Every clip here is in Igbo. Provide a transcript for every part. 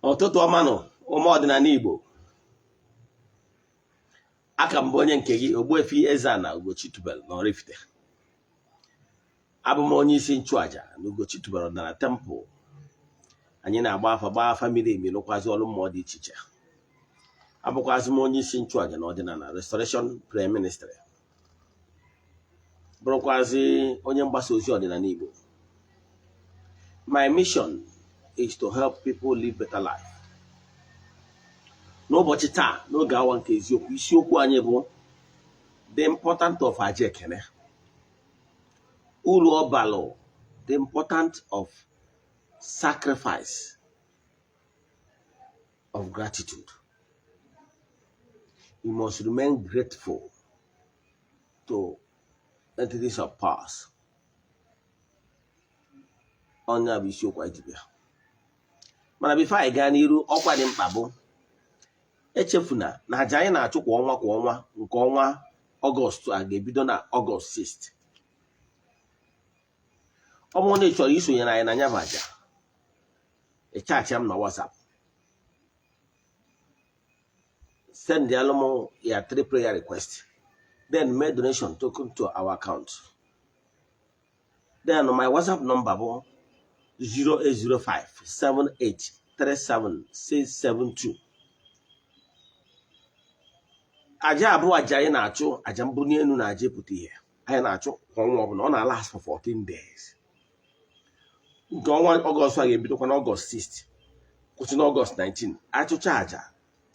Ụtụtụ ọma nụ, ụmụ ọdịnala Igbo. Aka m bụ onye nke gị, Ogbuefi Eze-Ana Ugochi tubelu na Oraifite. Abụ m onye isi nchụaja na Ugochi tubelu ọdịnala temple. Anyị na-agba afa, gbaa afa miri emi, lụkwazị ọrụ mmụọ dị iche iche. Abụkwazị m onye isi nchụaja na ọdịnala Restoration Prayer Ministry, bụrụkwazị onye mgbasa ozi ọdịnala Igbo. My mission is to help people live better life. N'ụbọchị taa, n'oge awa nke eziokwu, isiokwu anyị bụ the important of aja ekene, uru ọ balụ, the important of sacrifice of gratitude. You must remain grateful to entities of powers. Ọnya bụ isiokwu anyị ji bịa. Mana before anyị gaa n'iru, ọkwa dị mkpa bụ echefuna na aja anyị na-achụ kwa ọnwa kwa ọnwa, nke ọnwa Ọgọst a ga-ebido na Ọgọst 6. Ọ bụrụ na ị chọrọ isonyere anyị na ya bụ aja, ị chat m na WhatsApp, send alụ m ya three prayer request, then make donation token to our account. Then my WhatsApp number bụ 0805 7837 672. Aja abụọ, aja anyị na-achụ, aja mbuli elu na aja epụta ihe anyị na-achụ kwa ọnwa ọbụla, ọ na-last for 14 days. Nke ọnwa Ọgọst a ga-ebidokwa n'Ọgọst 6, kwụsị n'Ọgọst 19. Achụcha aja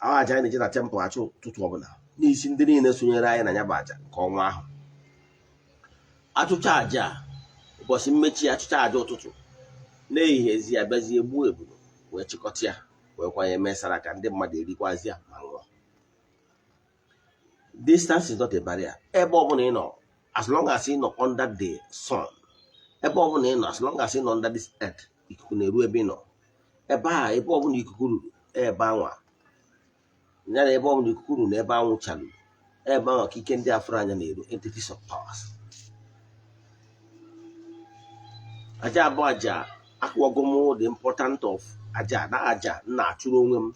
ahụ, aja anyị na-eje na temple achụ ụtụtụ ọbụla n'isi ndị niile sonyere anyị na ya bụ aja nke ọnwa ahụ. Achụcha aja ụbọchị mmechi, achụcha aja ụtụtụ, n'ehihie ezi ya bịazie gbuo ebulu wee chịkọta ya, wee kwanye mesara ka ndị mmadụ erikwazi ya ma ṅụọ. Distance is not a barrier. Ebe ọbụla ị nọ, as long as ị nọ under the sun, ebe ọbụla ị nọ, as long as ị nọ under this earth, ikuku na-eru ebe ị nọ ebe a. Ebe ọbụla ikuku ruru ebe anwa ya na ebe ọbụla ikuku ruru na ebe anwụ chaluru ebe anwa ka ike ndị afụrụ anya na-eru, entities of powers. Aja abụọ, aja akụwago m the important of aja na aja m na-achụrụ onwe m.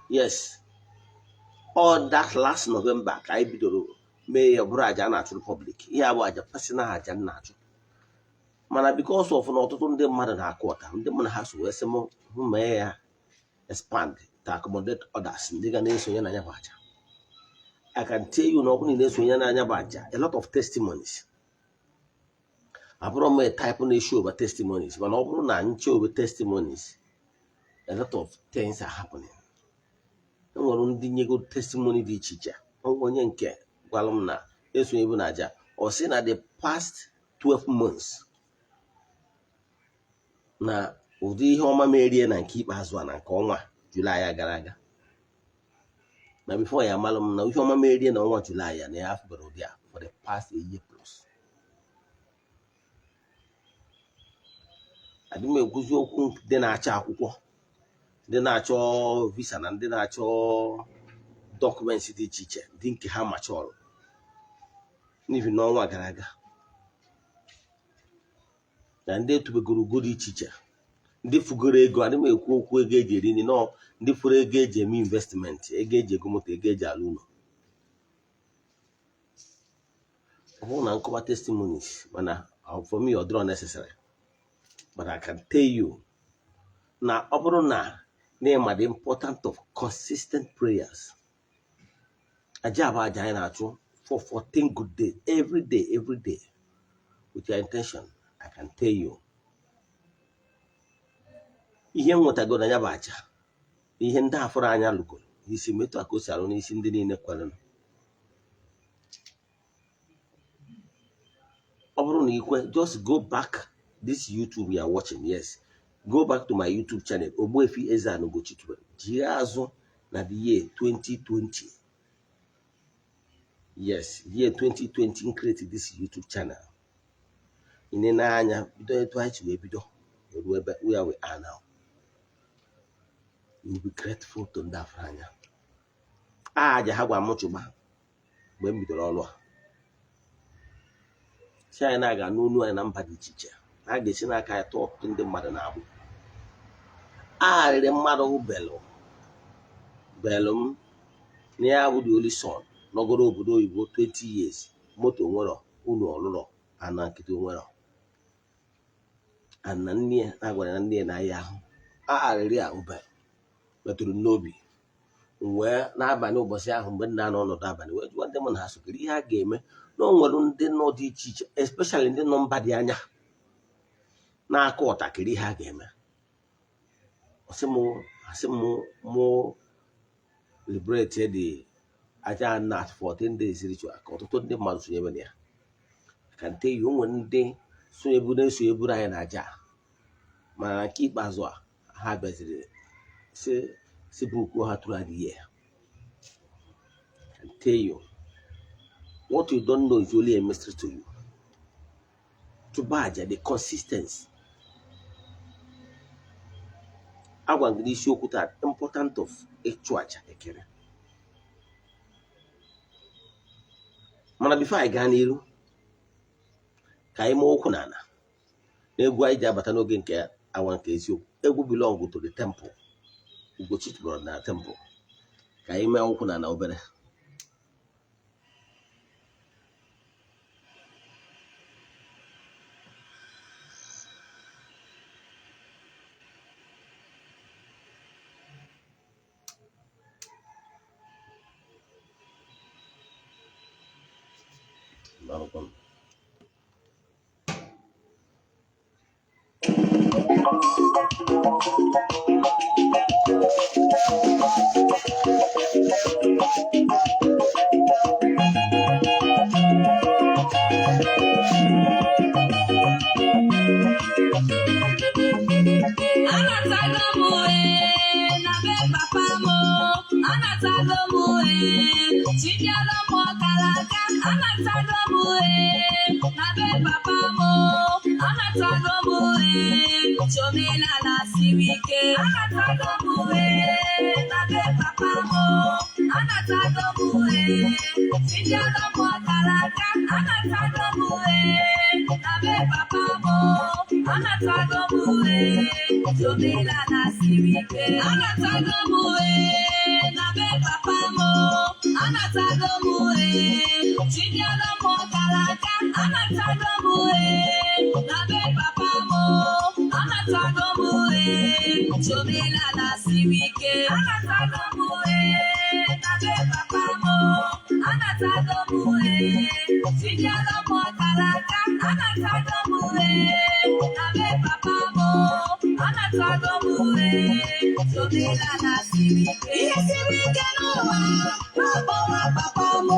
Yes, all that last November ka anyị bidoro mee ya, bụrụ aja a na-achụrụ public. Ihe abụ aja personal, aja m na-achụ, mana because of na ọtụtụ ndị mmadụ na-akụ ọta, ndị mụ na ha so wee sị m hụ mee ya expand to accommodate others, ndị ga na-esonye na ya bụ aja. I can tell you na ọ bụrụ na ị na-esonye na ya bụ aja, a lot of testimonies. Abụrụ m a type na-eshow over testimonies, mana ọ bụrụ na nche over testimonies, a lot of things are happening. E nwere ndị nyego testimony dị iche iche. Onye nke gwara m na esonye bụ na aja, ọ sị na the past 12 months na ụdị ihe ọma merie na nke ikpeazụ a, na nke ọnwa Julaị a gara aga, na before ya amalụ m na ihe ọma merie na ọnwa Julaị a, na ya afụbara ụdị a for the past a year plus. Adị m ekwuzi okwu ndị na-achọ akwụkwọ, ndị na-achọ visa na ndị na-achọ documents dị iche iche, ndị nke ha machọrọ n'ihi n'ọnwa gara aga, na ndị etubegoro ugo dị iche iche, ndị fugoro ego. Adị m ekwu okwu ego eji eri nri, nọ ndị furu ego eji eme investment, ego eji ego moto, ego eji alụ ụlọ. Ọ bụrụ na nkọwa testimonies, mana for me ọ dịrọ necessary, but I can tell you na ọ bụrụ na na-ịma the important of consistent prayers, aja bụ aja anyị na-achụ for 14 good days, every day, every day, with your intention, I can tell you ihe m nwetago na ya bụ aja, ihe ndị afụrụ anya lụgoro n'isi metụ aka o si arụ n'isi ndị niile kwerenụ. Ọ bụrụ na ikwe, just go back this YouTube you are watching. Yes, go back to my YouTube channel, Ogbuefi Eze-Ana Ugochi tubelu, jiri azụ na the year 2020. Yes, year 2020 m create this YouTube channel. Ị nene anya bido etu anyị si wee bido ruo ebe where we are now, you will be grateful to ndị afụrụ anya. Aja ha gwa m chụba mgbe m bidoro ọrụ a, si anyị na-aga n'onu anyị na mba dị iche iche. Na a ga-esi n'aka ya tụọ ọtụtụ ndị mmadụ na-agbụ. Agharịrị mmadụ belụ belụ m na ya bụ the only son nọgoro obodo oyibo 20 years, moto nwere, ụlọ ọlụlọ, ana nkịtị nwere, ana nne ya na-agwara na nne ya na ya ahụ. Agharịrị a ube metụrụ m n'obi. M wee n'abalị ụbọchị ahụ, mgbe m na-anọ ọnọdụ abalị, wee jụọ ndị mụ na ha sokere ihe a ga-eme na o nwere ndị nọ dị iche iche, especially ndị nọ mba dị anya na-akụ ọtakịrị, ihe a ga-eme. Ọsị mụ, asị m mụ liberate the aja na 14 days ritual ka ọtụtụ ndị mmadụ sonyebe na ya. I can tell you, o nwere ndị sonyebu na-eso eburu anyị na aja a. Mana nke ikpeazụ a, ha bịaziri si bukuo ha throughout the year. I can tell you, what you don't know is only a mystery to you. Chụba aja, the consistency. Agwa gị n'isiokwu taa, important of ịchụ aja ekele. Mana before anyị gaa n'iru, ka anyị mee okwu n'ala na egwu anyị ji abata n'oge nke awa nke eziokwu. Egwu belong to the temple, Ugochi tụbọrọ na temple. Ka anyị mee okwu n'ala obere. Daalụkwanụ. Anatago m ee na be papa m, anatago m ee, chibiala m ọkara aka. Anatago m ee na be papa m, anatago m ee, chomenala siri ike. Anatago m ee na be papa m, anatago m ee, chibiala m ọkara aka. Anatago m ee na be papa m, anatago m ee, chomenala siri ike. Anatago m ee na be papa m, anatago m ee, chibiala m ọkara aka. Anatago m ee na be papa m, anatago m ee, chomenala siri ike. Anatago m ee na be papa m, anatago m ee, chibiala m ọkara aka. Anatago m ee na be papa m, anatago m ee, chomenala siri ike. Ihe siri ike n'ụwa, na-akpọwa papa m.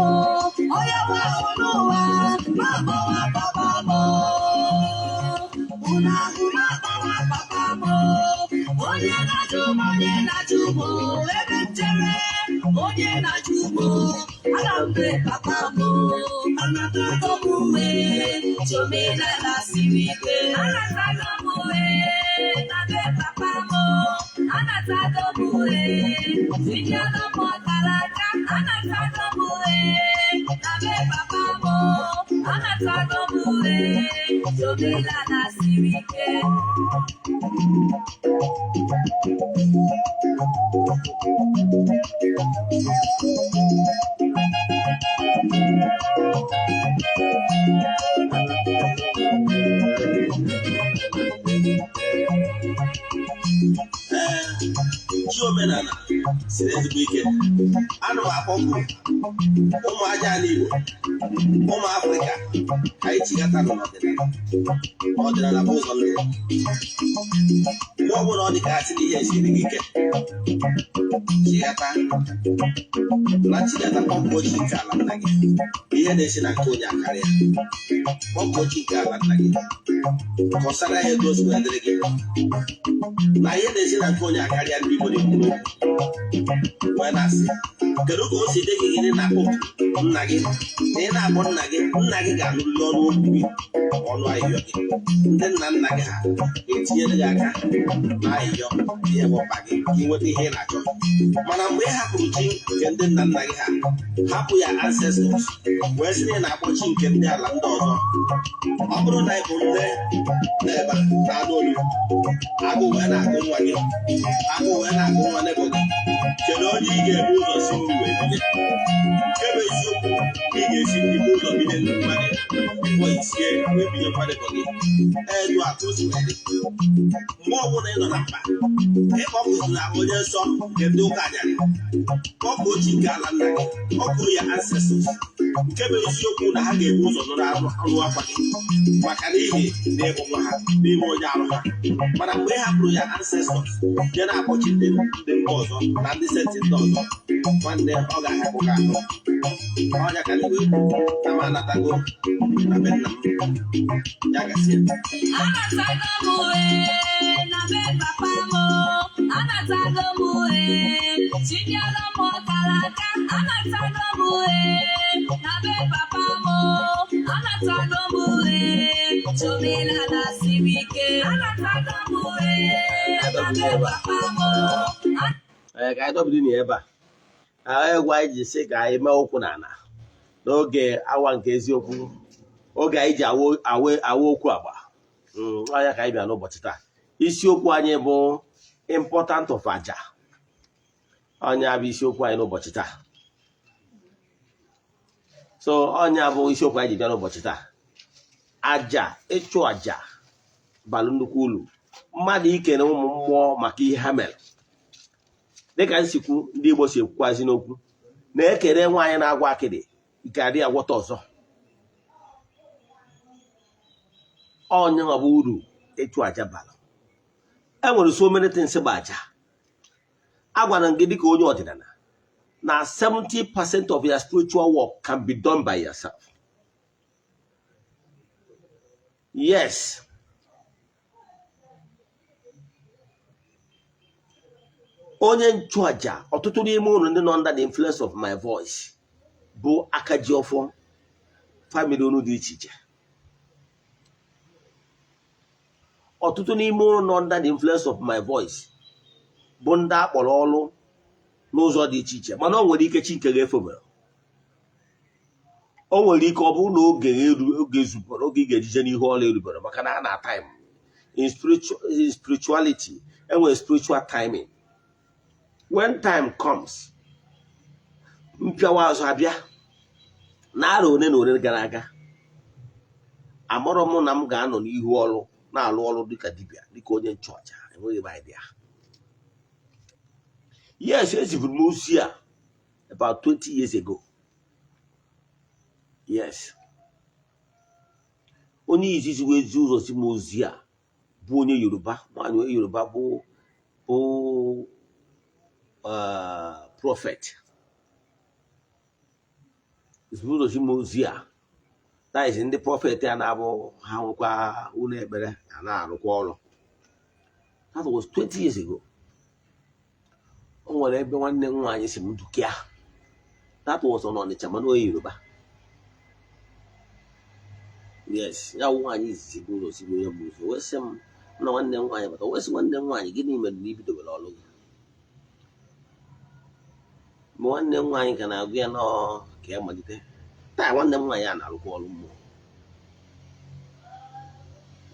Onye nwe ahụ n'ụwa, na-akpọwa papa m. Unu ahụ, na-akpọwa papa m. Onye na-ajụ m, onye na-ajụ m, ebe m jere, onye na-ajụ m, ana m be papa m. Anatago m uwe, chomenala siri ike. Anatago m uwe na be papa m, anatago m uwe, tinyela m ọkara aka. Anatago m uwe na be papa m, anatago m uwe, chomenala siri ike. Ee, chi omenala siri ezigbo ike. Ana m akpọku ụmụ aja ala Igbo, ụmụ Afrịka, ka anyị chigata n'ọdịnala. Ọdịnala bụ ụzọ ndụ. Mgbe ọ bụla ọ dị ka asị na ihe esiri gị ike, chigata na chigata, kpọkuo chi nke ala nna gị. Ihe na-esi na nke onye akarịa, kpọkuo chi nke ala nna gị, kọsara ya ego o si wee dịrị gị na ihe na-esi na nke onye akarịa. Ndị Igbo na-ekwu n'okwu wee na-asị, kedu ka o si dị gị? Gịnị na-akpọku nna gị na ị Ị na-akpọ nna gị, nna gị ga-anụrịrị ọnụ okwu gị, ọnụ ayịyọ gị. Ndị nna nna gị ha ga-etinyere gị aka na ayịyọ ihe bụ mkpa gị ka ị nweta ihe ị na-achọ. Mana mgbe ị hapụrụ chi nke ndị nna nna gị ha, hapụ ya ancestors, wee sị na ị na-akpọ chi nke ndị ala ndị ọzọ, ọ bụrụ na ị bụ nne n'ebe a na-anụ olu, agụụ wee na-agụ nwa gị, agụụ wee na-agụ nwa nebo gị, kedu onye ị ga-ebu ụzọ si nri wee binye? Nke bụ eziokwu, ị ga-esi nri bụ ụzọ binye nwa gị before isie wee binye nwa nebo gị. Etu a ka o si wee dị. Mgbe ọbụla ị nọ na mkpa, ịkpọpụtara onye nsọ nke ndị ụka anyarị, kpọkuo chi nke ala nna gị, kpọkuo ya ancestors, nke bụ eziokwu na ha ga-ebu ụzọ nụrụ ọnụ akwa gị, maka n'ihi na ịbụ nwa ha n'ime onye arụ ha. Mana mgbe ị hapụrụ ya ancestors, je na-akpọchi ndị mba ọzọ na ndị saint ndị ọzọ, nwanne, ọ ga-ahapụ gị ahụ ọnya. Ka ndị wee kwu na m anatago na be nna m. Ya gasie. Anatago m ee na be papa m. Anatago m ee, chinyere m ọkara aka. Anatago m ee na be papa m. Anatago m ee, chomela siri ike. Anatago m ee na be papa m. Ee, ka anyị dọbiri na ebe a egwu anyị ji sị ka anyị mee okwu n'ala n'oge awa nke eziokwu, oge anyị ji awa okwu agba ọnya ka anyị bịa n'ụbọchị taa. Isiokwu anyị bụ important of aja. Ọnya bụ isiokwu anyị n'ụbọchị taa. So ọnya bụ isiokwu anyị ji bịa n'ụbọchị taa. Aja, ịchụ aja bara nnukwu uru. Mmadụ ikene ụmụ mmụọ maka ihe ha mere, dịka nsikwu ndị Igbo si ekwukwazi n'okwu na-ekere nwaanyị na-agwọ akịdị ike adị agwọta ọzọ. Onye nwa bụ uru ịchụ aja bara. E nwere so many things bụ aja. Agwara m gị dịka onye ọdịnala na 70% of your spiritual work can be done by yourself. Yes, onye nchụaja, ọtụtụ n'ime unu ndị nọ under the influence of my voice bụ aka ji ọfọ family unu dị iche iche. Ọtụtụ n'ime unu nọ under the influence of my voice bụ ndị a kpọrọ ọrụ n'ụzọ dị iche iche. Mana o nwere ike chi nke ga-efobere, o nwere ike ọ bụrụ na oge eru, oge zubere, oge ị ga-ejije n'ihu ọrụ erubere, maka na a na time in spirituality, enwere spiritual timing. When time comes, mpịawa azụ abịa. Na arọ one na one gara aga, amarọ m na m ga-anọ n'ihu ọrụ na-alụ ọrụ dịka dibịa, dịka onye nchụaja. Enweghị m idea. Yes, eziburu m ozi a about 20 years ago. Yes, onye izizi wee zi ụzọ si m ozi a bụ onye Yoruba, nwaanyị onye Yoruba bụ prophet ziri ụzọ si m ozi a. That is, ndị prophet a na-abụ ha nwekwa ụlọ ekpere ha na-arụkwa ọrụ. That was 20 years ago. O nwere ebe nwanne m nwaanyị si m dukia. That was on Ọnịcha, mana onye Yoruba. Yes, ya wụ nwaanyị izizi bụ ụzọ si m onye bụ ụzọ wee sị m na nwanne m nwaanyị bata, wee sị nwanne m nwaanyị, gịnị mere na ibidobere ọrụ gị? Mgbe nwanne m nwaanyị ka na-agụ ya nọọ ka ya malite taa, nwanne m nwaanyị a na-arụkwa ọrụ mmụọ.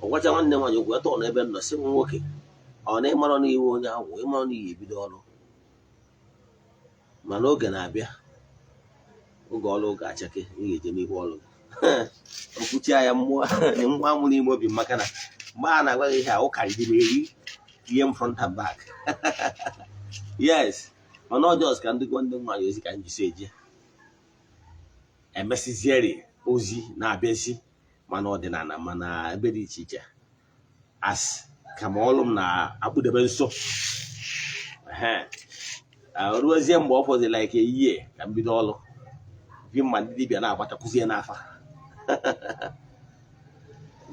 Ọ gwacha nwanne m nwaanyị okwu, etọ n'ebe m nọ, sị m, nwoke, ọ na ịmarọ n'iwu onye agwụ, ịmarọ n'ihi ebido ọrụ, mana oge na-abịa, oge ọrụ ga-achake, ị ga-eje n'ihu ọrụ gị. Okwuchia ya, mmụọ nwa mụ n'ime obi m, maka na mgbe a na-agwa gị ihe a, ụka riri m eri ihe m front and back. Yes, mana ọ just ka ndị gwa ndị nwaanyị ozi ka m jisi eje emesizieri ozi na-abịazi, mana ọdịnala, mana ebe dị iche iche, as ka ma ọlụ m na-akpụdebe nso. Ehe. Ruozie mgbe ọ fọdụ like a year ka m bido ọlụ bi, mma ndị dibịa na-agbatakwuzie n'afa.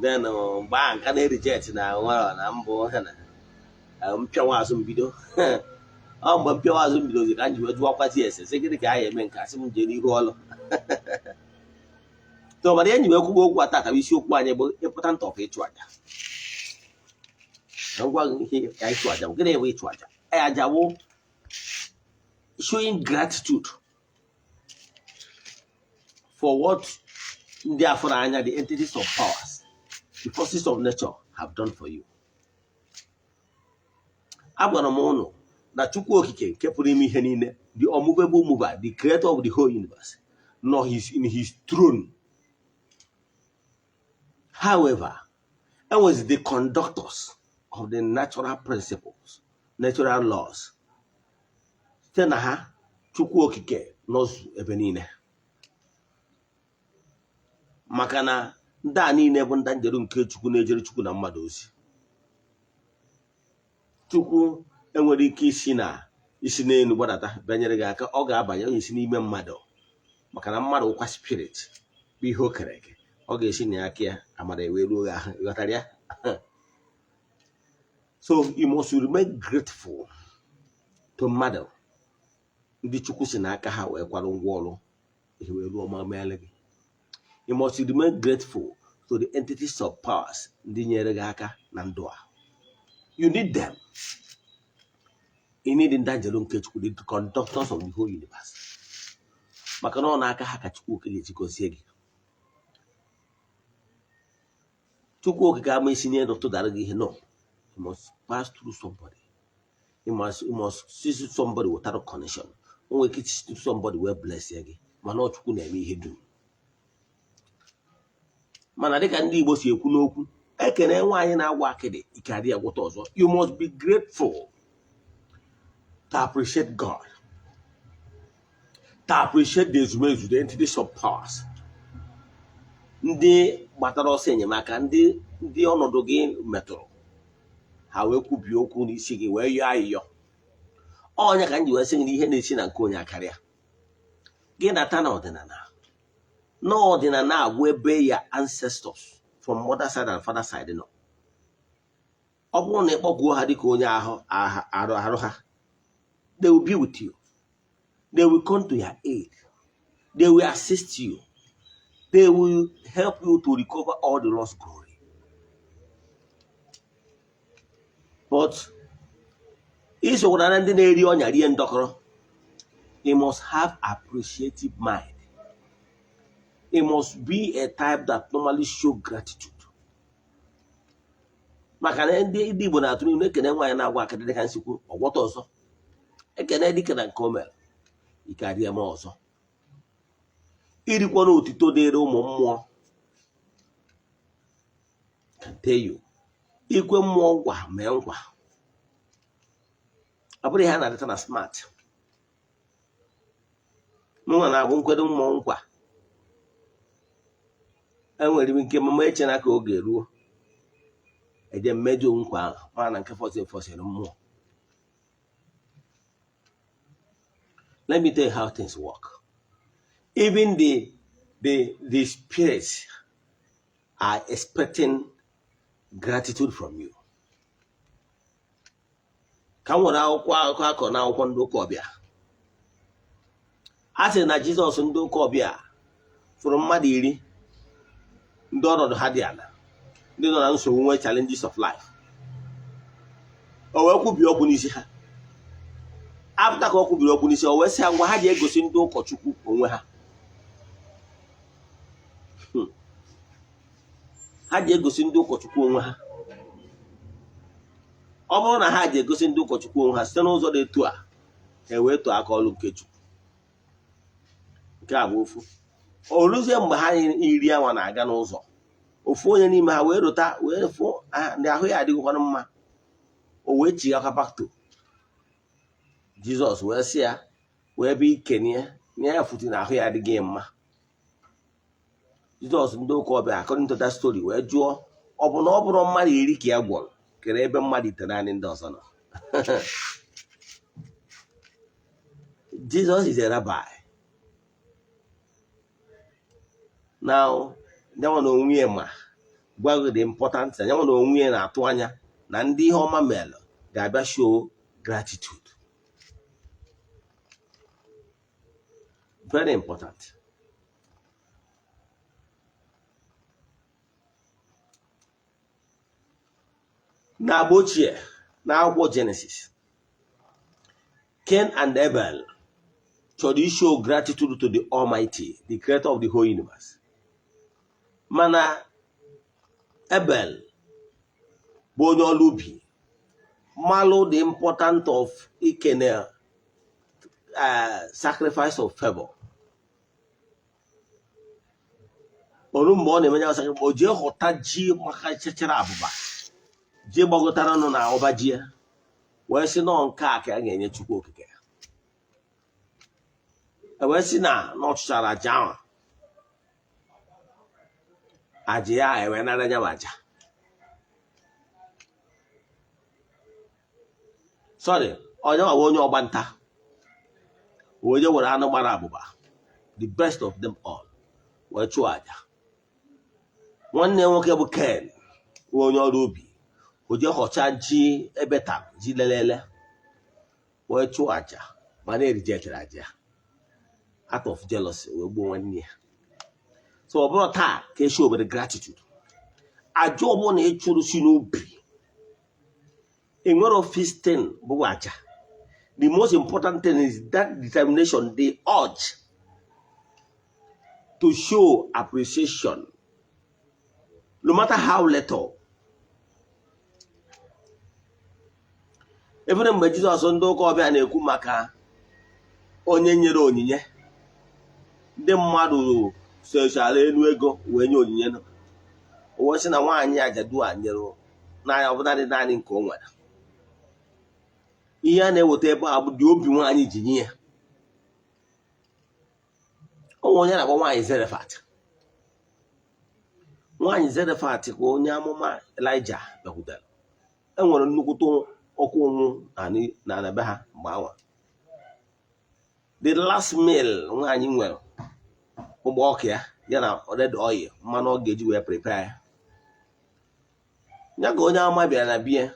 Then mgbe ahụ nka na-ereject na nwere na mbụ ha na mpịawa azụ mbido. Ọ mgbe mpịawa azụ mbidozi ka m ji wee jụwakwazi ese, sị gịnị ka a ya eme nke asị m jee n'ihu ọlụ. So mana enyi m, ekwugbo okwu a tata bụ isiokwu anyị bụ important of ịchụ aja. Na ngwa gị, ihe ya ịchụ aja bụ gịnị? Bụ ịchụ aja, aja bụ showing gratitude for what ndị afọrọ anya, the entities of powers, the forces of nature have done for you. Agwara m ụnụ na Chukwu Okike nke pụrụ ime ihe niile, the unmovable mover, the creator of the whole universe, nọ his in his throne. However, enwezi the conductors of the natural principles, natural laws. Site na ha, Chukwu Okike nọzu ebe niile, maka na ndị a niile bụ ndị njeru nke Chukwu na-ejere Chukwu na mmadụ ozi. Chukwu enwere ike isi na isi n'elu gbadata bịanyere gị aka, ọ ga-abanye onye isi n'ime mmadụ, maka na mmadụ wụkwa spirit, bụ ihe o kere eke. Ọ ga-esi na aka ya amara ewee ruo gị ahụ. Ịghọtara ya? So you must remain grateful to mmadụ ndị Chukwu si n'aka ha wee kwara ngwa ọrụ ihe wee ruo ọma meele gị. You must remain grateful to the entities of powers ndị nyere gị aka na ndụ a. You need them. You need ndị anjelu nke Chukwu, the conductors of the whole universe, maka na ọ n'aka ha ka Chukwu Okike ga-eji gọzie gị. Chukwu Okike ama isi n'elu tụdara gị ihe. No, you must pass through somebody. You must see somebody without connection. O nwere ike isi through somebody wee bless ya gị, mana ọ Chukwu na-eme ihe dum. Mana dịka ndị Igbo si ekwu n'okwu, ekene nwaanyị na-agwa akịdị ike adịghị agwụta ọzọ. You must be grateful to appreciate God, to appreciate the ezumezu, the entities of powers, ndị gbatara ọsọ enyemaka, ndị ọnọdụ gị metụrụ ha wee kwubie okwu n'isi gị, wee yọọ ayịyọ. Ọnya ka m ji wee sị gị na ihe na-esi na nke onye akarịa gị nata na ọdịnala, na ọdịnala agwụ ebe ya ancestors from mother side and father side nọ. Ọ bụrụ na ịkpọkwuo ha dịka onye ahụ arụ arụ ha, they will be with you, they will come to your aid, they will assist you, they will help you to recover all the lost glory. But isokwara na ndị na-eri ọnya rie ndọkọrọ. You must have appreciative mind. You must be a type that normally show gratitude, maka na ndị Igbo na-atụrụ ilu, ekene nwaanyị na-agwa akịdị, dịka nsikwu ọgwọta ọzọ, ekene dike na nke o mere ike adịghị eme ọzọ. Irikwa n'otito dịrị ụmụ mmụọ, can tell you, ikwe mmụọ nkwa, mee nkwa, ọ bụrụ ihe a na-adịta na smart. Mụnwa na-agwụ nkwado mmụọ nkwa, enwere m ike mama echena ka oge ruo eje mmejọ nkwa ahụ, mana na nke fọsịrị fọsịrị mmụọ. Let me tell you how things work. Even the spirits are expecting gratitude from you. Ka m nwere akwụkwọ akụkọ akọ na akwụkwọ ndị ụka ọbịa, a sị na Jizọs ndị ụka ọbịa fụrụ mmadụ 10 ndị ọnọdụ ha dị ala, ndị nọ na nsogbu, nwee challenges of life. O wee kwubie okwu n'isi ha. Apụta ka o kwubiri okwu n'isi, o wee sị ha ngwa, ha ji egosi ndị ụkọchukwu onwe ha. Ha ji egosi ndị ụkọchukwu onwe ha. Ọ bụrụ na ha ji egosi ndị ụkọchukwu onwe ha site n'ụzọ dị etu a, ha ewee tụọ aka ọlụ nke Chukwu. Nke a bụ ofu. O ruzie mgbe ha 10 anwa na-aga n'ụzọ, ofu onye n'ime ha wee rụta, wee fụ ndị ahụ ya adịghịkwanụ mma. O wee chighakwa back to Jizọs, wee sị ya, wee bịa ikene ya na ya futi na ahụ ya adịghị mma. Jizọs ndị ụka ọbịa, according to that story, wee jụọ, ọ bụ na ọ bụrụ mmadụ 10 ka ya gwọrọ, kere ebe mmadụ 9 ndị ọzọ nọ? Jesus is a rabbi. Now, nyanwa na onwe ya ma gwa gị the important, nyanwa na onwe ya na-atụ anya na ndị ihe ọma mere ga-abịa show gratitude. Very important. Na agba ochie, na akwụkwọ Genesis, Cain and Abel chọrọ ishow gratitude to the Almighty, the creator of the whole universe. Mana Abel bụ onye ọrụ ubi, malụ the important of ikene sacrifice of favor. Oru mgbe ọ na-eme ya sacrifice, o jee ghọta ji maka chechara abụba, ji gbagotara nụ na ọba ji ya, wee sị nọ nke a ka a ga-enye Chukwu Okike. E wee sị na ọ chụchara aja ahụ, aja ya ewee nara ya bụ aja. Sorry, onye nwa onye ọgbanta wee je were anụ gbara abụba, the best of them all, wee chụọ aja. Nwanne ya nwoke bụ Ken, bụ onye ọrụ ubi, o jee họcha ji ebeta, ji lelele, wee chụọ aja, mana erejectịrị aja out of jealousy, wee gbuo nwanne ya. So ọ bụrụ taa ka esi obere gratitude, aja ọbụla ị chụrụ si n'obi, enwere feasting bụ aja. The most important thing is that determination, the urge to show appreciation, no matter how little. Even mgbe Jizọs, ndị ụka ọbịa na-ekwu maka onye nyere onyinye, ndị mmadụ sochara elu ego wee nye onyinye, o wee sị na nwaanyị ajadu a nyere n'anya ọbụladị naanị nke o nwere. Ihe a na-eweta ebe a bụ dị obi nwaanyị ji nye ya. O nwere onye na-akpọ nwaanyị Zerefat. Nwaanyị Zerefat ka onye amụma Elija bịakwutere. E nwere nnukwute ọkụ ụnwụ na be ha mgbe anwa. The last meal nwaanyị nwere, ụgbọ ọka ya, ya na red oil, mmanụ ọ ga-eji wee prepare ya. Ya ka onye amụma bịara na bie,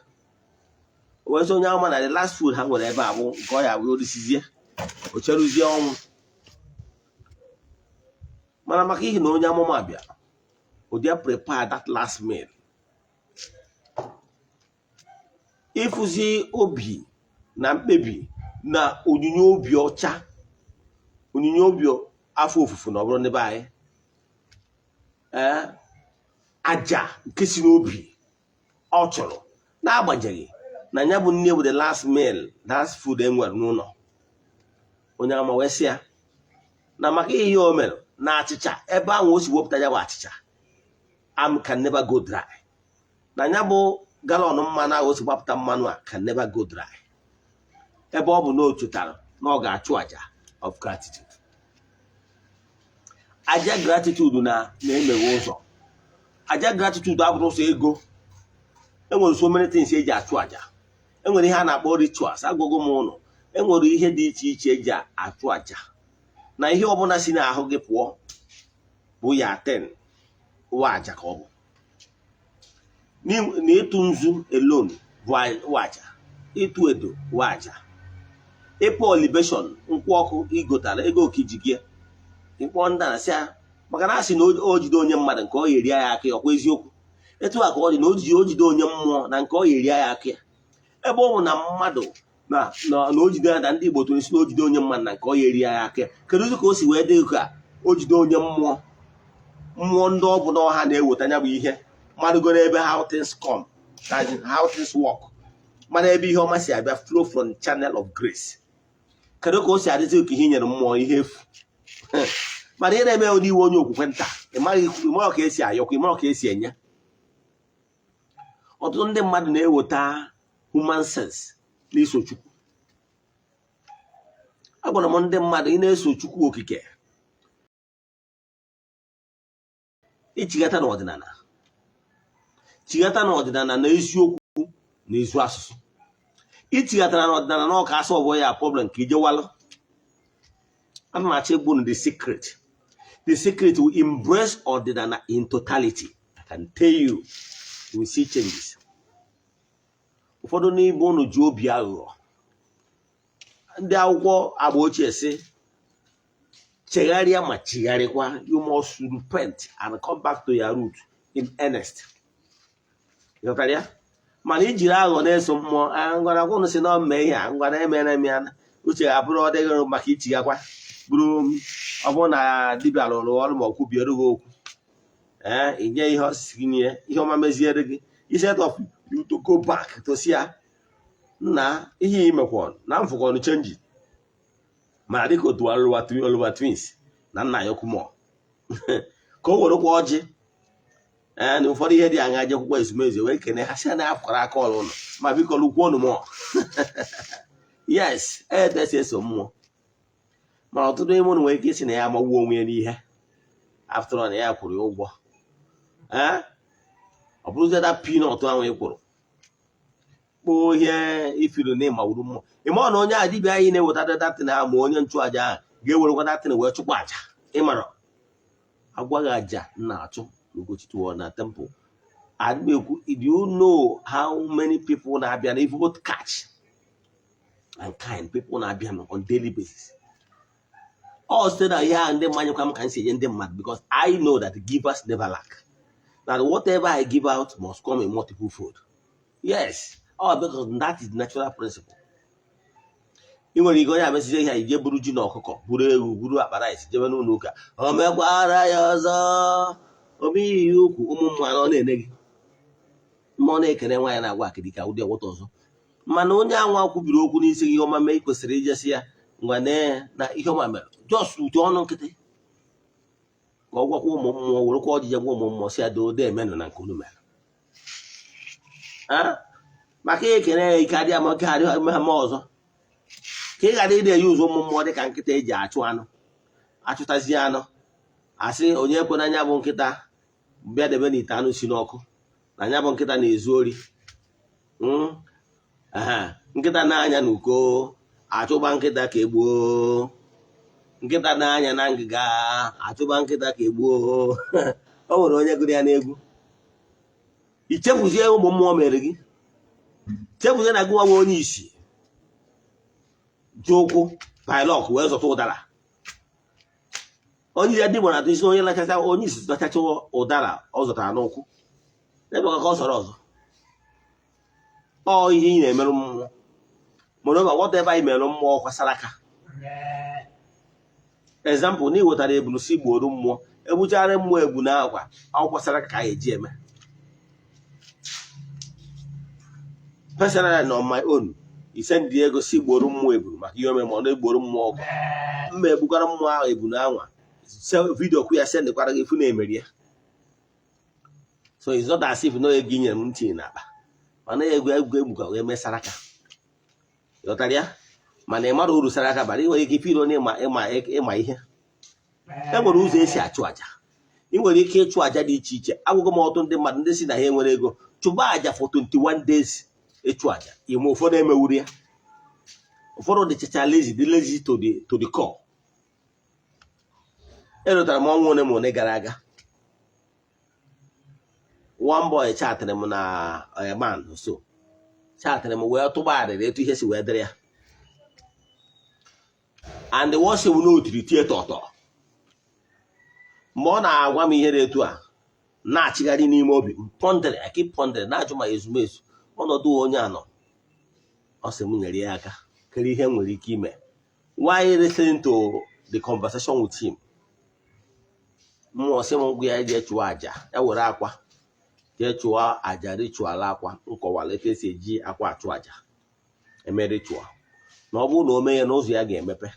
wee sị onye amụma na the last food ha nwere ebe a bụ nke ọ ya bụ orisizie, o cheruzie ọnwụ. Mana maka ihi na onye amụma bịa, o jee prepare that last meal. Ịfụzi obi na mkpebi na onyinye obi ọcha, onyinye obi afọ ofufo, na ọ bụrụ n'ebe anyị, ee, aja nke si n'obi ọ chọrọ, n'agbanyeghị na ya bụ nne bụ the last meal, last food e nwere n'ụlọ. Onye ama wee sị ya na maka ihe o mere na achịcha ebe ahụ o si wepụta ya bụ achịcha am can never go dry, na ya bụ gallon mmanụ ahụ o si gbapụta mmanụ a can never go dry, ebe ọ bụ na o chetara na ọ ga-achụ aja of gratitude. Aja gratitude na na-emeghe ụzọ. Aja gratitude abụrụ ụzọ ego. Enwere so many things eji achụ aja. Enwere ihe a na-akpọ rituals. Agwago m ụnụ, enwere ihe dị iche iche eji achụ aja, na ihe ọbụla si n'ahụ gị pụọ bụ ya ten wa aja ka ọ bụ. Na ịtụ nzu alone bụ aja, ịtụ edo bụ aja, ịpụ libation, nkwụ ọkụ igotara ego okiji gị, ịkpọ ndị na sị ya, maka na a sị na o jide onye mmadụ nke ọ ga-eri ya aka ya, ọkwa eziokwu? Etu a ka ọ dị na o jide onye mmụọ na nke ọ ga-eri ya aka ya. Ebe ọ bụ na mmadụ na na o jide ya, na ndị Igbo tụrụ isi na o jide onye mmadụ na nke ọ ga-eri ya aka ya, kedu ka o si wee dị ka o jide onye mmụọ? Mmụọ ndị ọ bụ na ọha na-eweta ya bụ ihe mmadụ goro ebe how things come, that is how things work, mana ebe ihe ọma si abịa, flow from channel of grace, kedu ka o si adịzi ka ihe nyere mmụọ ihe efu? Mana ihe na-eme n'iwe onye okwukwe nta, ị maghị ka esi ayọkwa, ị maghị ka esi enye. Ọtụtụ ndị mmadụ na-eweta human sense n'iso Chukwu. Agwara m ndị mmadụ, ị na-eso Chukwu Okike, ichigata n'ọdịnala, chighata n'ọdịnala na eziokwu na ezu asụsụ. Ichighatara n'ọdịnala na ọka asọ ọbụ ya problem ka ijewalụ. Ana m achọ egbu the secret. The secret will embrace ọdịnala in totality. I can tell you, you will see changes. Ụfọdụ n'ime unu ji obi aghụghọ. Ndị akwụkwọ agba ochie sị chegharịa ma chigharịkwa. You must repent and come back to your root in earnest. Ịghọtara ya? Mana ijiri aghụghọ na-eso mmụọ, ngwara gwụnụ si na mee ihe a, ngwara emere m ya, uche ga-abụrụ ọ dịghị maka ichigakwa bụrụ. Ọ bụrụ na dibịa rụrụ ọrụ ma ọ kwubiere gị okwu, ee, inye ihe ọsisi gị, nye ihe ọma meziere gị, instead of you to go back to see ya nna ihe imekwa na mfụkọnụ change. Mana dịka otu Oliver Twins na nna ya okwu mụọ ka o werekwa ọjị, ee, na ụfọdụ ihe dị aṅa jekwukwa ezumezu wee kene ha, sị na afụkwara aka ọrụ ụlọ ma biko lụkwuo mụọ. Yes, etu esi eso mmụọ. Mana ọtụtụ ime ụnụ nwere ike isi na ya amagbuo onwe ya n'ihe, after all na ya kwụrụ ya ụgwọ. Ee, ọ bụrụzie that peanut ahụ ị kwụrụ kpoo ihe ifiru na ịmagburu mmụọ, ịma ọ na onye a dibịa anyị na-eweta datin ahụ, ma onye nchụaja ahụ ga-ewerekwa datin wee chụkwa aja. Ịmara agwaghị aja na-achụ n'Ugochi na temple adịmekwu. Do you know how many people na-abịa na if both cash and kind people na-abịa on daily basis? Ọ site na ihe a ndị mmanya kwa m ka m si enye ndị mmadụ, because I know that givers never lack, that whatever I give out must come in multiple fold. Yes, all because that is natural principle. Ị nwere ike onye amesizie ihe a, ije buru ji na ọkụkọ, buru ewu, buru akpa rice, jebe n'ụlọ ụka, o mekwara ya ọzọ, ome ihe ukwu. Ụmụ mmụọ ọ na-ene gị, mmụọ na-ekene nwaanyị na-agwa akịdị ka ụdị ọgwụta ọzọ. Mana onye anwa kwubiri okwu n'isi gị, ihe ọma mee, ị kwesịrị ijesi ya ngwa nee na ihe ọma mere, just ute ọnụ nkịtị ka ọ gwakwa ụmụ mmụọ, werekwa ọjịje gwa ụmụ mmụọ si ya doo doo emenụ na nke unu mere. Maka ekene ya, ike adịghị ama ike adịghị eme ha ọzọ, ka ị ghara ịdị eyi ụzọ ụmụ mmụọ dị ka nkịta eji achụ anụ, achụtazie anụ, asị onye ekwe na anya bụ nkịta bịa debe n'ite anụ si n'ọkụ, na anya bụ nkịta na-ezu ori. Nkịta na-anya n'uko, achụba nkịta ka egbuo. Nkịta na-anya na ngịga, achụba nkịta ka egbuo. O nwere onye gụrụ ya n'egwu. Ichefuzie ụmụ mmụọ mere gị, chefuzie na gị nwa onye isi ji ụkwụ pilọk wee zọta ụdara. Onye ya dịgbọ na-atụ isi onye lachacha, onye isi zọtacha ụdara ọ zọtara n'ụkwụ ebe ka ọ sọrọ ọzọ. Ọ ihe ị na-emerụ mmụọ. Moreover, whatever ị merụ mmụọ kwasara aka. Example, na ị wetara ebulu si gbuoro mmụọ, egbuchara mmụọ egbu na akwa akwụkwọ aka ka a eji eme. Personally, on my own, ise ndị ego si gboro mmụọ eburu maka ihe ome, ma ọ na-egboro mmụọ ọgụ mma, egbukwara mmụọ ahụ ebu na anwa video kwu ya, sendịkwara gị ifu na-emeri ya. So it's not as if na ego i nyere m ntị n'akpa, mana ego ego egbukwa wee mee saraka, ghọtara ya. Mana ị mara uru saraka bara. Ị nwere ike ife onye ịma ịma ịma ihe. E nwere ụzọ esi achụ àjà. Ị nwere ike ịchụ àjà dị iche iche. Agwụgwọ m ọtụtụ ndị mmadụ ndị si na ha enwere ego chụba àjà for 21 days ịchụ àjà ime. Ụfọdụ emewuru ya, ụfọdụ dịchacha lazy, dị lazy to the core. Erutara m ọnwa ole ma ole gara aga, one boy chatịrị m na man so chatịrị m wee tụba arịrị etu ihe si wee dịrị ya, and the worst na otiri tie tọtọ. Mgbe ọ na-agwa m ihe dị etu a na-achịgharị n'ime obi m, pondering, I keep pondering, na-ajụ ma ezumezu ọnọdụ onye a nọ. Ọ sị m nyere ya aka kere ihe m nwere ike ime. Why listening to the conversation with him, mmụọ sị m gwa ya jee chụọ àjà, ya were akwa jee chụọ àjà ritual. Akwa nkọwara etu esi eji akwa achụ àjà eme ritual, na ọ bụrụ na o mee ya n'ụzọ ya ga-emepe.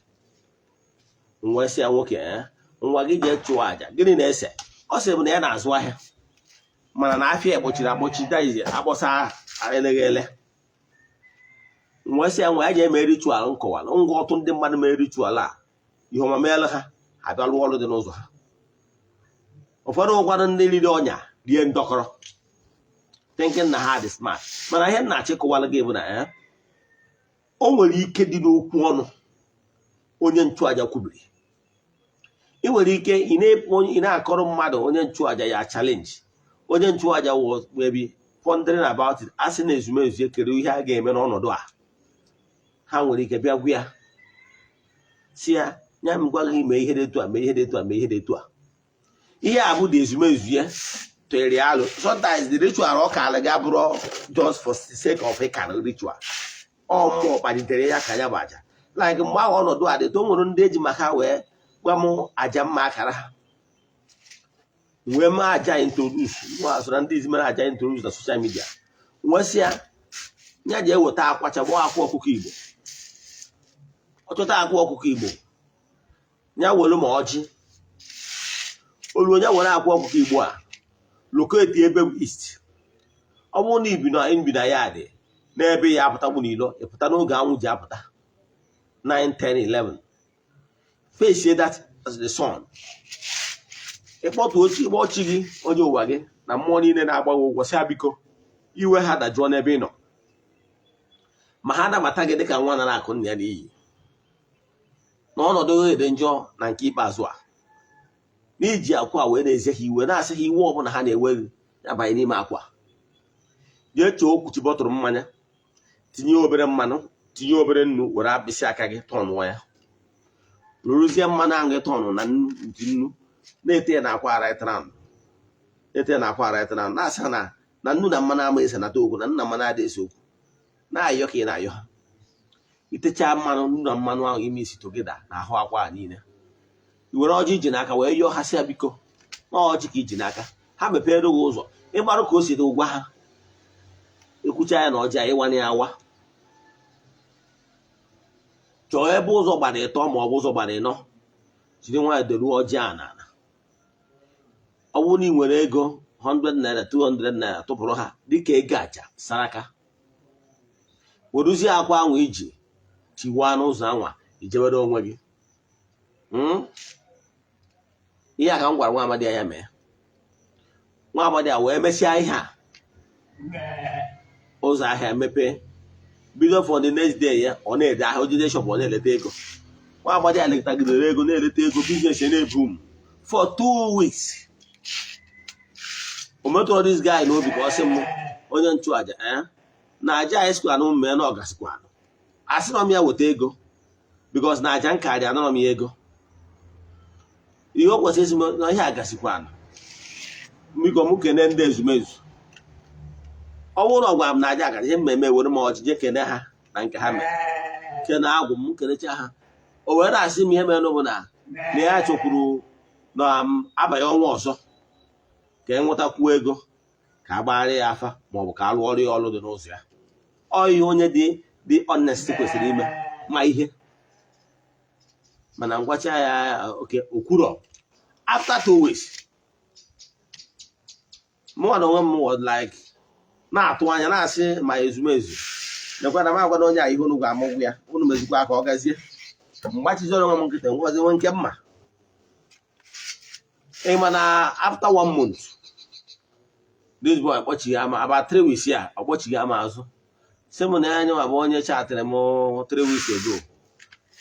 Nwa sị ya, nwoke, ee, nwa gị jee chụọ àjà, gịnị na-ese? Ọ sị bụ na ya na-azụ ahịa, mana na afịa ekpochiri akpọchi, daizi akpọsa eleghị ele. Nwa sị ya, nwa ya jee mee ritual nkọwara ngwa. Ọtụ ndị mmadụ mee ritual a, ihe ọma meela ha, abịa rụọ ọrụ dị n'ụzọ ha. Ụfọdụ ụkwado ndị riri ọnya rie ndọkọrọ, thinking na ha dị smart. Mana ihe m na-achịkọwara gị bụ na ya o nwere ike dị n'okwu ọnụ onye nchụaja kwubiri. Ị nwere ike ị na-akọrọ mmadụ, onye nchụaja ya challenge onye nchụaja maybe pondering about it, asị na ezumezu ekere ihe a ga-eme n'ọnọdụ a. Ha nwere ike bịa gwa ya, si ya nya m gwa gị mee ihe dị etu a, mee ihe dị etu a, mee ihe dị etu a. Ihe a bụ dị ezumezu ya. Tụrụ alụ, sometimes the ritual ọ kaala gị abụrụ just for the sake of ịkara ritual. Ọ mmụọ kpalitere ya ka ya bụ aja. Like mgbe ahụ ọnọdụ a dị, o nwere ndị eji maka wee gwa m aja mma akara ha wee mee aja introduce. Nwa so na ndị izi mere aja introduce na social media. Nwesị ya, ya ji eweta akwa, chagbọ akwa ọkụkọ Igbo. Ọ chọta akwa ọkụkọ Igbo, ya were ma ọjị olu, onye were akwa ọkụkọ Igbo a locate ebe bụ east. Ọ bụrụ na ibi na ya dị n'ebe ya apụtagbu n'ilo, ịpụta n'oge anwụ ji apụta, 9, 10, 11, face that as the sun. Ịkpọtụ ochi, ịkpọ chi gị, onye ụwa gị na mmụọ niile na-agba gị ụgwọ, sị ha biko, iwe ha dajụọ n'ebe ị nọ, ma ha nabata gị dịka nwa nara akụ nna ya n'iyi na ọnọdụ gị dị njọ. Na nke ikpeazụ a, n'iji akwa wee na-eze ha iwe, na-asị ha iwe ọbụla ha na-ewe gị ya banye n'ime akwa. Jee chọọ okwuchi bọtụrụ mmanya, tinye obere mmanụ, tinye obere nnu, were apịsị aka gị tọnụọ ya, rụrụzie mmanụ ahụ gị tọnụ na ntị nnu, na-ete ya na akwa right round, na-ete ya na akwa right round, na-asị ha na nnu na mmanụ ama ese nata okwu, na nnu na mmanụ adịghị ese okwu, na-ayọ ka ị na-ayọ ha. Itechaa mmanụ, nnu na mmanụ ahụ ime isi together na ahụ akwa a niile, i were ọjị iji n'aka wee yọọ ha, sị ya biko, na ọjị ka iji n'aka ha mepere gị ụzọ. Ịgbarụ ka o si dị, gwa ha ekwucha ya na ọjị a ịwanye ya awa. Chọọ ebe ụzọ gbara ịtọ ma ọ bụ ụzọ gbara ịnọ, jiri nwayọọ deruo ọjị a n'ala. Ọ bụrụ na ị nwere ego 100 naira, 200 naira, tụpụrụ ha dịka ego aja saraka. Weruzie akwa ahụ iji tiwaa n'ụzọ anwa, ijewere onwe gị. Ihe a ka m gwara nwa amadi ya mee. Nwa amadi a wee mesịa ihe a, ụzọ ahịa mepee. Bido for the next day ya, ọ na-ede ahịa ojide shop, ọ na-eleta ego. Nwa amadi a letagidere ego, na-eleta ego, business ya na-eboom for 2 weeks. O metụrụ this guy n'obi ka ọ sị m, onye nchụaja, na aja anyị sikwa na mee na ọ gasikwanụ. Asị na m ya weta ego, because na aja nkarị anọrọ m ya ego. Ihe o kwesịrị isi m na ihe a gasikwanụ, biko m kene ndị ezumezu. Ọ bụrụ na ọ gwara m na aja agara ihe mmemme, were m ọchị jee kene ha na nke ha mere, kene agwụ m, kenecha ha. O were na-asị m ihe mere bụ na ya chọkwuru na m abanye ọnwa ọzọ ka e nwetakwuo ego ka a gbagharị ya afa ma ọ bụ ka a rụọ ọrụ ya, ọrụ dị n'ụzọ ya. Ọ ihe onye dị honest kwesịrị ime. Ma ihe mana ngwacha ya oke okwuro. After 2 weeks, mụnwa na onwe m was like na-atụ anya, na-asị ma ezumezu nekwa na m agwa na onye a ihe unu ga-amụ ụgwọ ya, unu mezikwa ka ọ gazie. Mgbachizoro onwe m nkịtị, ngwazi nwe nke mma. Ị ma na after one month, this boy kpọchighi ama, about 3 weeks ya, ọ kpọchighi ama azụ, sị m na ya nyewa bụ onye chatịrị m 3 weeks ago,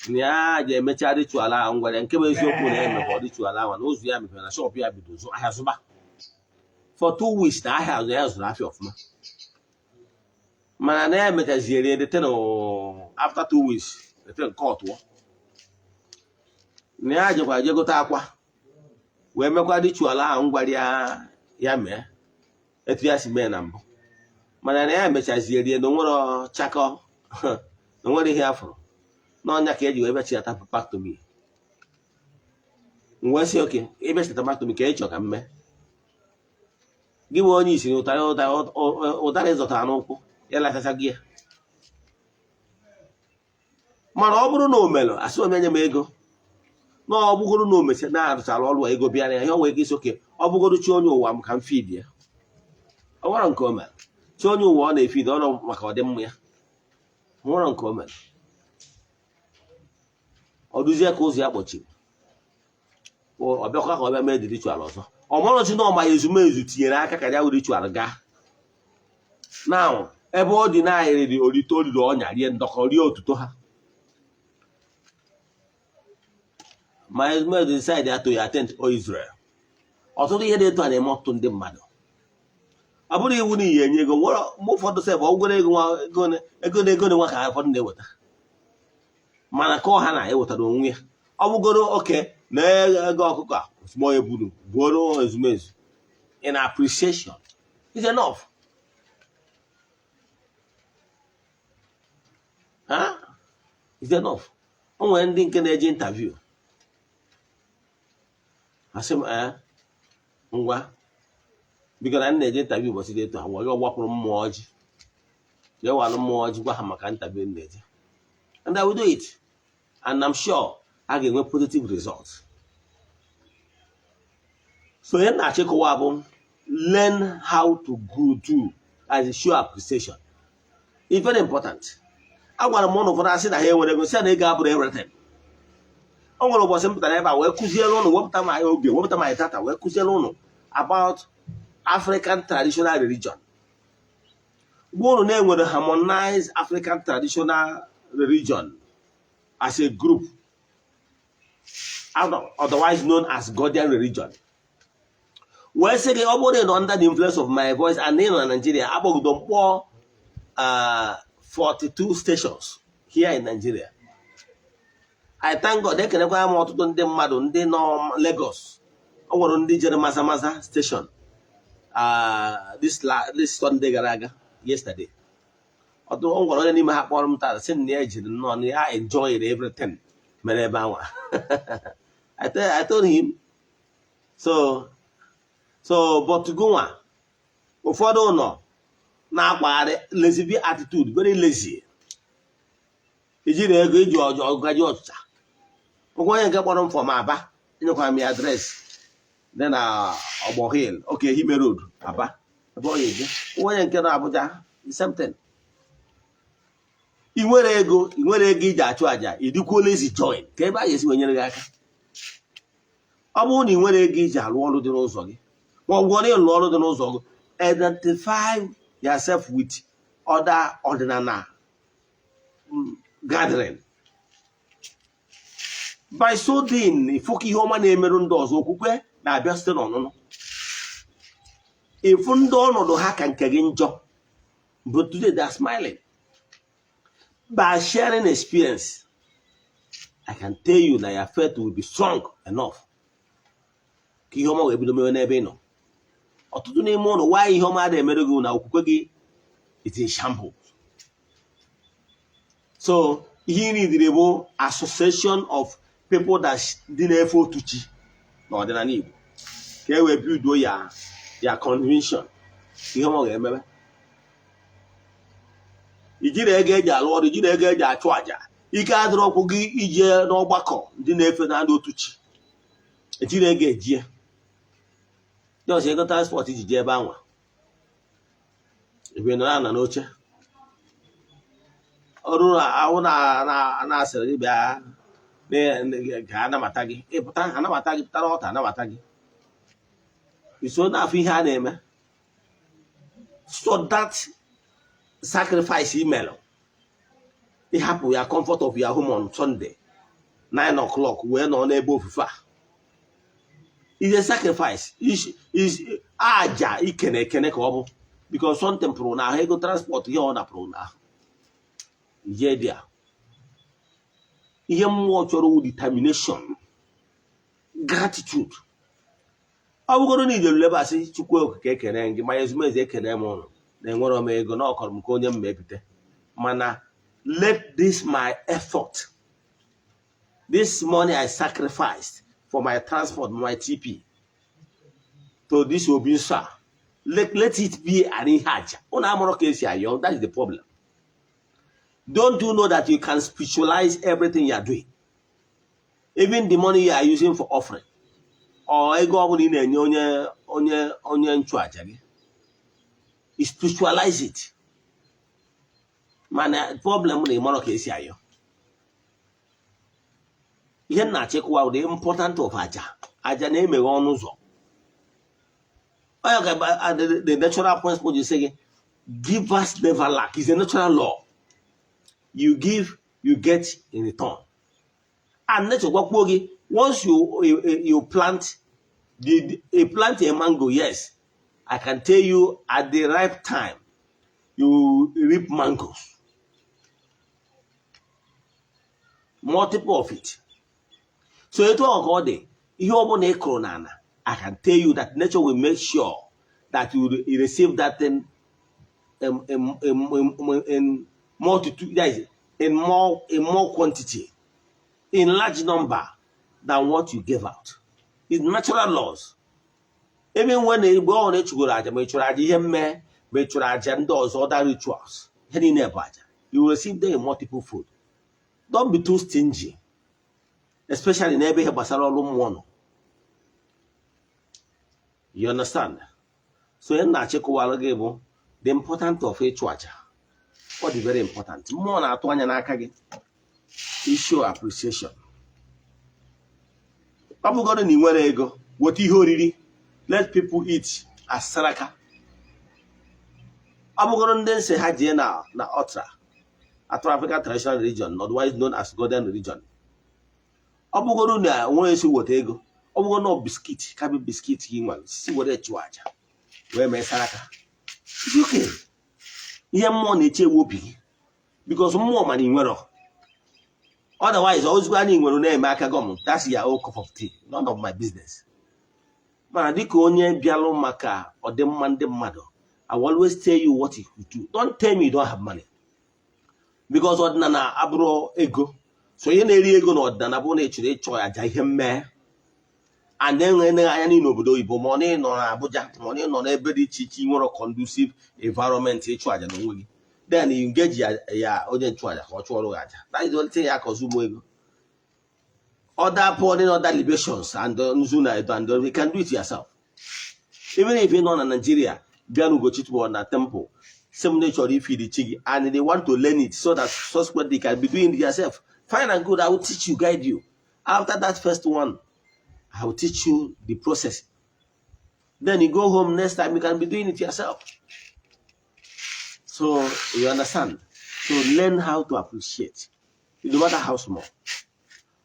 na ya ji emecha ritual ahụ. Ngwara nke bụ eziokwu na ya emekwa ritual ahụ na ụzọ ya mepere, na shop ya bido zụ ahịa, zụba for 2 weeks, na ahịa azụ ya zụrụ afịa ọfụma. Mana na ya emechaziere the thing after 2 weeks, the thing cut ụọ. Na ya jekwa je gote akwa wee mekwa ritual ahụ ngwara ya ya mee etu ya si mee na mbụ. Mana na ya mechaziere na onwere chakọ, na onwere ihe afụrụ n'ọnya ka eji wee bịachilata back to me. M wee sị, "Okay, ịbịachilata back to me ka ị chọ ka m mee gị bụ onye isi na ụtarị ụtarị zọtara n'ụkwụ ya lachacha gị ya." Mana ọ bụrụ na o melụ, asị m enye m ego, na ọ bụgoro na o mechara na-arụchara ọrụ a, ego bịara ya, ihe o nwere ike isi oke. Ọ bụgoro chi onye ụwa m ka m feed ya. Ọ nwere nke o mere chi onye ụwa ọ na-efeed ọrụ maka ọdịmma ya. Ọ nwere nke o mere, ọ duzie ka ụzọ ya kpọchiri. Ọ bịakwa ka ọ bịa mee the ritual ọzọ. Ọ marọchi na ọma ezumezu tinyere aka ka ya wụ ritual gaa. Now, ebe ọ dị na-arịrị orite oriri ọnya, rie ndọkọ, rie otuto ha, ma ezumezu decide ya to attend o Israel. Ọtụtụ ihe dị etu a na-eme ọtụtụ ndị mmadụ. Ọ bụrụ iwu na iyi enye ego nwere mgbe ụfọdụ sef, ọgwụgwere ego nwa, ego na ego na nwa ka ụfọdụ na-eweta, mana ka ọha na-ewetara onwe ya. Ọ bụgoro oke na ego ọkụkọ a ozugbo eburu buoro ezumezu. In appreciation is enough. Huh? Is enough. O nwere ndị nke na-eje interview, asị m, ee, ngwa, biko, na m na-eje interview ụbọchị dị etu a, ngwa gị gbapụrụ mmụọ ọjị, jee walụ mmụọ ọjị, gwa ha maka interview m na-eje, and I will do it, and I'm sure a ga-enwe positive result. So ihe m na-achịkọwa bụ, learn how to go do as a show appreciation. It's very important. Agwara m ụnụ, ụfọdụ asị na ha enwere ego, sị na ego abụrụ everything. O nwere ụbọchị m pụtara ebe a wee kụziere ụnụ, wepụta m oge, wepụta my data, wee kụziere ụnụ about African traditional religion, gwa ụnụ na-enwere harmonized African traditional religion as a group, otherwise known as Godian religion, wee sị gị, ọ bụrụ na ị nọ under the influence of my voice and ị nọ na Nigeria, akpọgido mkpọ 42 stations here in Nigeria. I thank God, ekenekwa m ọtụtụ ndị mmadụ ndị nọ Lagos. O nwere ndị jere Maza Maza station this Sunday gara aga, yesterday. Ọtụtụ, o nwere onye n'ime ha kpọrọ m taa, sị na ya jiri nnọọ na ya enjoyed everything mere ebe anwa. I told him so, but gụnwa, ụfọdụ nọ na-akwagharị lazy attitude, very lazy. Ijiri ego iji ọgaji ọchịcha ụgwọ. Onye nke kpọrọ m from Aba, enyekwara m ya address dị na Ọgbọ Hill, oke Ehime Road, Aba, ebe ọ ga-eje. Onye nke nọ Abuja, the same thing. Ị nwere ego, ị nwere ego iji achụ àjà, ị dịkwuo lazy join ka ebe a ga-esi wee nyere gị aka. Ọ bụrụ na ị nwere ego iji arụ ọrụ dị n'ụzọ gị, ma ọ bụ na ịlụ ọrụ dị n'ụzọ gị, identify yourself with other ọdịnala gathering. By so doing, ịfụ ka ihe ọma na-emerụ ndị ọzọ, okwukwe na-abịa site n'ọnụnụ. Ịfụ ndị ọnọdụ ha ka nke gị njọ, but today they are smiling. By sharing experience, I can tell you na your faith will be strong enough ka ihe ọma wee bido mewe n'ebe ị nọ. Ọtụtụ n'ime ụlọ nwaanyị, ihe ọma adịghị emere gị na okwukwe gị is in shambles. So ihe ị nidiri bụ association of people that dị na-efe otu chi n'ọdịnala Igbo, ka e wee build ya conviction, ihe ọma ga-emebe. Ijiri ego eji alụ ọrụ, ijiri ego eji achụ àjà, ike adịrọ ọkwụ gị ije n'ọgbakọ ndị na-efe na ndị otu chi, ejiri ego ejie just ego transport iji jee ebe anwa, ebe nọ na n'oche ọrụ ahụ na-asịrị gị bịa ka anabata gị, ịpụta anabata gị, pụtara ọta anabata gị, iso n'afọ ihe a na-eme. So that sacrifice email, ịhapụ ya comfort of your home on Sunday 9 o'clock wee nọ n'ebe ofufe a is a sacrifice, is aja ikene ekene ka ọ bụ, because something pụrụ n'ahụ, ego transport, ihe ọ napụrụ n'ahụ ije dị a. Ihe mmụọ chọrọ wụ determination, gratitude. Ọ bụgoro na ijelu ebe asị, Chukwu Okike, ekene gị, ma ezumezu ekene m ụnụ na enwere m ego na ọkọrọ m ka onye m ma ebite, mana let this my effort, this money I sacrificed for my transport, my TP to this obi nsọ a, let it be an ihe aja. Ụnụ amụrụ ka esi ayọ. That is the problem. Don't you know that you can spiritualize everything you are doing, even the money you are using for offering or ego ọbụla ị na-enye onye nchụaja gị? You spiritualize it. Mana problem na ịmarọ ka esi ayọ. Ihe m na-achịkwa, the important of aja, aja na-emeghe ọnụ ụzọ. Onye ka the natural principle ji sị gị, givers never lack, is a natural law. You give, you get in return. And nature gwakwuo gị, once you plant you plant a mango, yes, I can tell you, at the right time you reap mangoes, multiple of it. So etu ọ ka ọ dị, ihe ọ bụla ị kụrụ n'ala, I can tell you that nature will make sure that you receive that thing in multitude, that is, in more quantity, in large number than what you gave out. It's natural laws. Even when mgbe ọ na-echugoro aja, ma ị chụrụ aja ihe mme, ma ị chụrụ aja ndị ọzọ, other rituals, ihe niile bụ aja, you will receive them in multiple fold. Don't be too stingy, especially n'ebe ihe gbasara ọrụ mmụọ nọ. You understand? So ihe m na-achịkọwara gị bụ the important of ịchụ aja. Ọ dị very important. Mmụọ na-atụ anya n'aka gị show appreciation. Ọ bụgodu na ị nwere ego, weta ihe oriri, let people eat as saraka. Ọ bụgoro ndị nsị ha jee na ọtra atụ African Traditional Religion, otherwise known as Golden Religion. Ọ bụgoro na nwere esi weta ego, ọ bụgoro na biscuit kabi biscuit gị nwere si were chụọ aja wee mee saraka. It's okay. Ihe mmụọ na-eche ewu obi gị, because mmụọ mana ị nwere. Otherwise, ozugbo anyị nwere na-eme aka gọm, that's your own cup of tea, none of my business. Mana dịka onye bịalụ maka ọdịmma ndị mmadụ, I will always tell you what you could do. Don't tell me you don't have money, because ọdịnala abụrụ ego. So ihe na-eri ego na ọdịnala bụ na ị chọrọ ịchọ aja ihe mmee and enwe enweghị anya niile obodo oyibo, ma ọ na ịnọ na Abuja, ma ọ na ịnọ n'ebe dị iche iche, nwere conducive environment ịchụ aja n'onwe gị, then you engage ya onye nchụaja ka ọ chụọrọ gị aja. That is the only thing ya consume ego. Other pouring other libations and nzu na edo and you can do it yourself. Even if ị nọ na Nigeria, bịa n'Ugochi tubelu na temple, sị m na ị chọrọ ifidi chi gị and they want to learn it so that subsequently they can be doing it yourself, fine and good. I will teach you, guide you. After that first one, I will teach you the process. Then you go home, next time you can be doing it yourself. So you understand? So learn how to appreciate, no matter how small.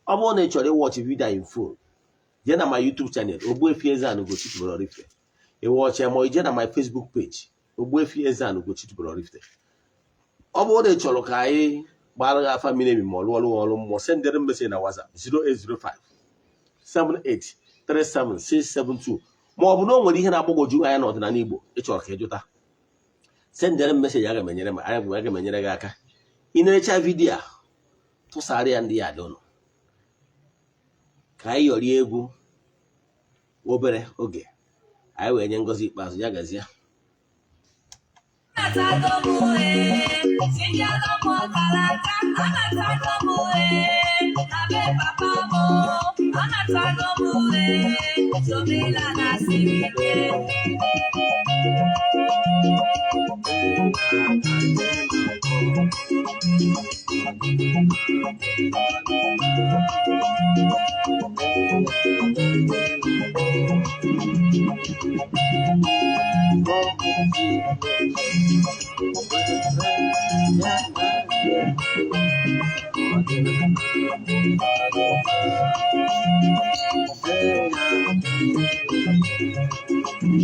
Ọ bụrụ na ị chọrọ ịwatch video in full, jee na my YouTube channel, Ogbuefi Eze-Ana Ugochi tubelu Oraifite. Ịwatch ya, ma ị jee na my Facebook page, Ogbuefi Eze-Ana Ugochi tubelu Oraifite. Ọ bụrụ na ị chọrọ ka anyị gbara gị afa miri emi ma ọ rụọ ọrụ ọrụ mmụọ, sendere m message na WhatsApp 0805 78 37672, ma ọ bụ na o nwere ihe na-agbagwoju anya n'ọdịnala Igbo ị chọrọ ka ị jụta, sendere m message. Aga m enyere gị aka. Ị na-erecha video a, tụsara ya ndị ya dị ụnụ ka anyị yọrie egwu obere oge anyị wee nye ngọzi ikpeazụ ya. Gazie. Anatago m ee, tinyelụ m ọkara aka, anatago m ee, na be papa m, anatago m ee, Jomila na siri ike.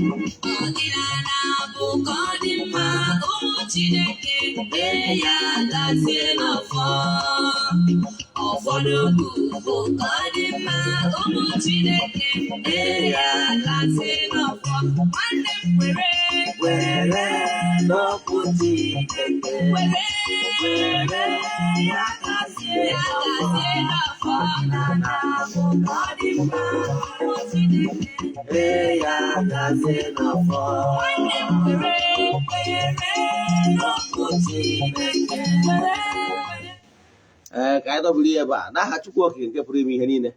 Ọdịnala bụ ka ọ dị mma, ụmụ Chineke ee ya gazie n'ọfọ. Ụfọdụ okwu bụ ka ọ dị mma, ụmụ Chineke ee ya gazie n'ọfọ. Nwanne m, were Were n'okwu Chineke, were were ya gazie ya gazie n'ọfọ. Ọdịnala bụ ka ọ dị mma, ụmụ Chineke ee ya gazie n'ọfọ. Nwanne m, were were n'okwu Chineke, were. Ee, ka anyị dọbiri ya ebe a. N'aha Chukwu Okike nke pụrụ ime ihe niile,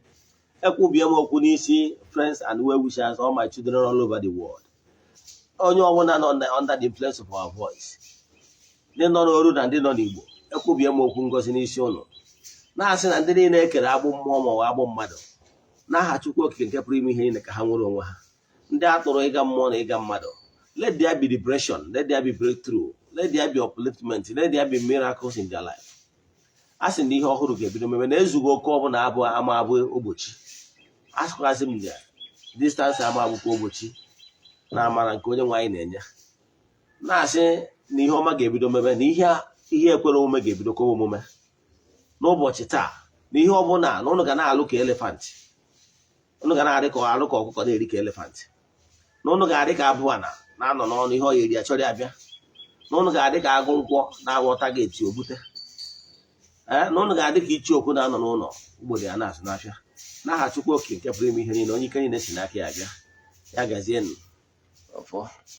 ekwubie m okwu n'isi friends and well wishers, all my children all over the world, onye ọbụla nọ under the influence of our voice, ndị nọ n'oru na ndị nọ n'Igbo, ekwubie m okwu ngozi n'isi ụnụ, na-asị na ndị niile ekere agbụ mmụọ ma ọ bụ agbụ mmadụ, n'aha Chukwu Okike nke pụrụ ime ihe niile, ka ha nwere onwe ha. Ndị a tụrụ ịga mmụọ na ịga mmadụ, let there be liberation, let there be breakthrough, let there be upliftment, let there be miracles in their life. A sị na ihe ọhụrụ ga-ebido meme na ezughị oke ọbụla abụ ama abụ ogbochi. Asịkwasị m na distance ama abụkwa ogbochi na amara nke onye nwe anyị na-enye, na-asị na ihe ọma ga-ebido mebe, na ihe ekwere omume ga-ebido kwewe omume n'ụbọchị taa, na ihe ọbụla na ụnụ ga na-alụ ka elephant, ụnụ ga na-adị ka alụ ka ọkụkọ na-eri ka elephant, na ụnụ ga-adị ka abụọ na Na-anọ n'ọnụ ihe ọ yeri ya chọrọ ya bịa, na ụnụ ga-adị ka agụ nkwọ na-aghọta gate obute, ee, na ụnụ ga-adị ka ichi okwu na-anọ n'ụlọ ugboro ya na-azụ n'afịa. N'aha Chukwu Oke nke pụrụ ime ihe niile, onye ike niile si n'aka ya bịa, ya gazienụ. Ọfọ.